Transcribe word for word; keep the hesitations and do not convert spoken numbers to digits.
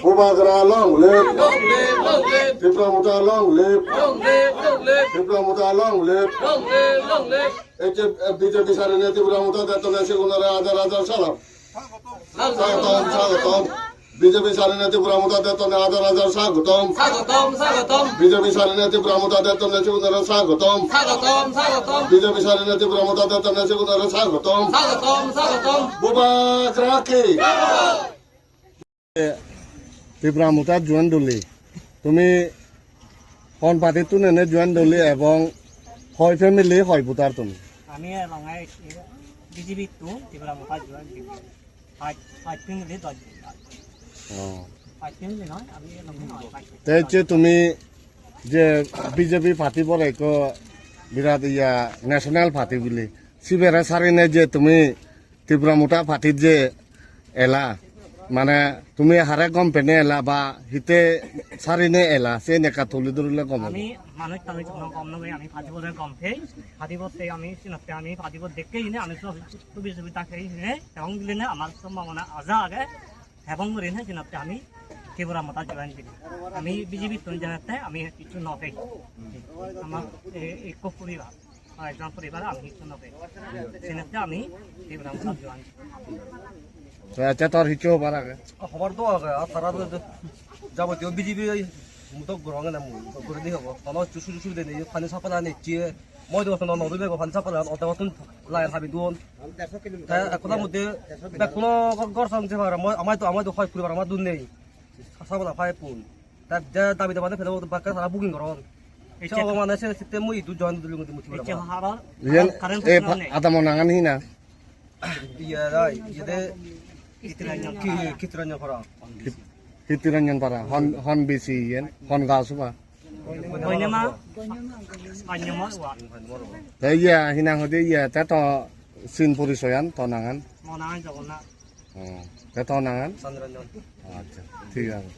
Bubagra long live. Long live, long live. Tipra Motha long live. Long live, long live. Tipra Motha long live. Long live, long live. Ei je, eh, B J P sarini Tipra Motha detone sigunore hajar hajar salam. Swagotom, swagotom. B J P sarini Tipra Motha detone hajar hajar swagotom. Swagotom, swagotom. B J P sarini Tipra Motha detone sigunore swagotom. Swagotom, swagotom. B J P sarini Tipra Motha detone sigunore swagotom. Swagotom, swagotom. Bubagra ki. Tipra Motha join doli. Tumi hon party tune ne join doli ebong hoi family hoi voter tumi? আমি লঙাই BJP two Tripura মোটা জয়েন দিবি। পাঁচ পাঁচ ফ্যামিলি দশ জন। Oh. পাঁচ ফ্যামিলি নয়, আমি লঙাই নয়, পাঁচ family. Te je tumi je B J P party bore ko birat iya national party bili. Sibere sarine je tumi Tipra Motha party je ela, mane tumi hare gom pene ela ba hite sarine ela, se neka tuli durule gom. আমি মানুষ তামিল কোনো কম নয়, আমি পাঁচ বছর কম খেয়ে, পাঁচ বছর থেকে আমি সিনাতে আমি পাঁচ বছর দেখতেই না, আমি সব সুযোগ সুবিধা খেয়ে নিয়ে এবং দিলে না আমার সম্ভাবনা আজা আগে এবং করি না সিনাতে আমি ত্রিপুরা মোটা জয়েন করি। আমি বিজেপি তুলে জানাতে আমি কিছু নবে। আমার এ-, এক পরিবার। Example, এবার আমি কিছু না পেয়ে। সেক্ষেত্রে আমি ত্রিপুরা মোটা join. Te tor hichu bara ge. Hobar do age, a tara do jabo tio B J P mutok gorong na mu, gori di hobo. Tono chusu chusu de ni pani sapala ni chi, moi do tono no do be pani sapala, o to tun lai habi don. Te ekla mudde be kuno gor sang je bara, moi amai to, amai to hoi puri bara ma dun nei. Sapala phai pun. Ta da dabi da bana phela bakka sara booking goron. Ei, se obo mane se sitte mui idu join dulu ngi muti ei, se bara. Haro, yen current e problem nei. Adamo nangan hina. Iya dai, iya de. Kitiranjan. Ki, kitiranjan para. Kitiranjan para. Hon, hon bisi yen, hon ga suba. Koinema. Koinema wa. Te iya hina hode iya ta to sin purisoyan to nangan. Mo nangan jogona. Oh, te to nangan. Sanranjan. Acha, thik age.